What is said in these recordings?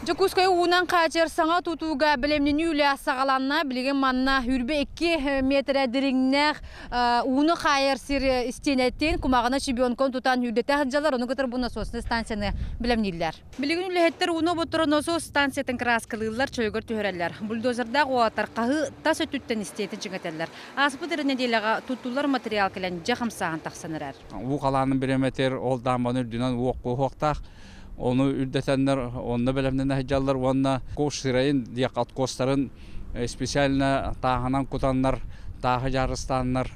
Дьокуускай уунан хаачыйар саҥа тутууга бэлэмнэнии үлэ саҕаланна. Билигин манна 22 метрэ дириҥнээх ууну хаайар сир истиэнэтин кумаҕына чемпионкон тутан үрдэтэ сылдьаллар. Ону кытары бу насосный станцияны бэлэмнииллэр. Билигин үлэһиттэр ууну оботторо насос станциятын кырааскалыыллар, чөлүгэр түһэрэллэр. Бульдозердаах уолаттар хаһыы тас өттүттэн истиэтин чиҥэтэллэр. Ааспыт эрэ нэдиэлэҕэ туттуллар материал кэлэн дьэ хамсааһын тахсан эрэр. Уу халаанын бириэмэтигэр ол даамбаны үрдүнэн уохтаах ону үрдэтэннэр онно бэлэмнэнэ сылдьаллар уонна ковш сырайын диэх откостарын специально тааһынан кутаннар тааһы дьаарыстааннар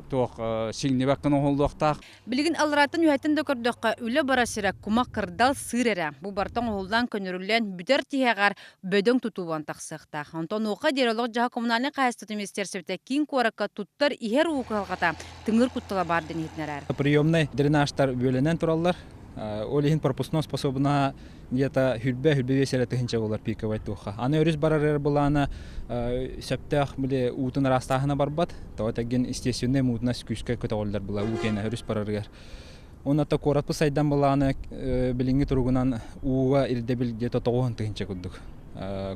туох сиҥнибэккин оҥоһуллуохтаах. Билигин алларааттан үөһэттэн да көрдөххө, үлэ бара сирэ кумах кырдал сыыр эрэ. Бу барыта оҥоһуллан көнөрүллэн бүтэр тиһэҕэр бөдөҥ тутуу тахсыахтаах. Онтон онуоха диэри олох-дьаһах коммунальнай хаһаайыстыбатын министиэристибэтэ киин куоракка туттар иһэр уу кыһалҕата тыҥыр куттала баар диэн иһитиннэрэр. Приемнай дренажтар бүөлэнэн тураллар. Ол иһин пропускной способна где-то хүрбэ хүрбэ биэс эрэ тыһыынча буолар пиковай туохха. Аны өрүс барар былаана сөптөөх били уутун ыраастааһына барбат. Тоҕо тэгин естественный муутунас күүскэ көтөҕүллэр була уу кэнэ өрүс барарыгар. Уонна куораппыт сайдан былаана билиҥҥи туругунан ууга ирдэбил где-то 9000 курдук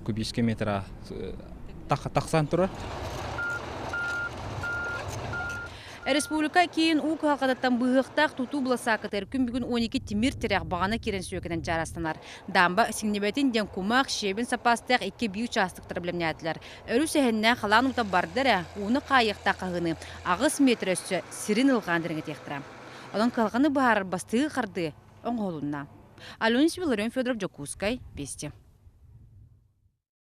кубический метра тахсан турар. Республика киин уу кыһалҕатыттан быыһыахтаах тутуу быласаакатыгар күн бүгүн 12 тимир тирэх баҕана киирэн сүөкэнэн чаарастанар. Дамба сиҥнибэтин диэн кумах, щебень сапаастаах икки бии учаастактара бэлэмнээтилэр. Өрүс эһэннээх халаан уута барда эрэ, ууну хаайыахтаах хаһыыны 8 метр өссө сирин ылҕаан дириҥэтиэхтэрэ. Онон кыһалҕаны быһаарар бастыгы хардыы оҥоһулунна. Алена Виларион Федоров, Дьокуускай, Вести.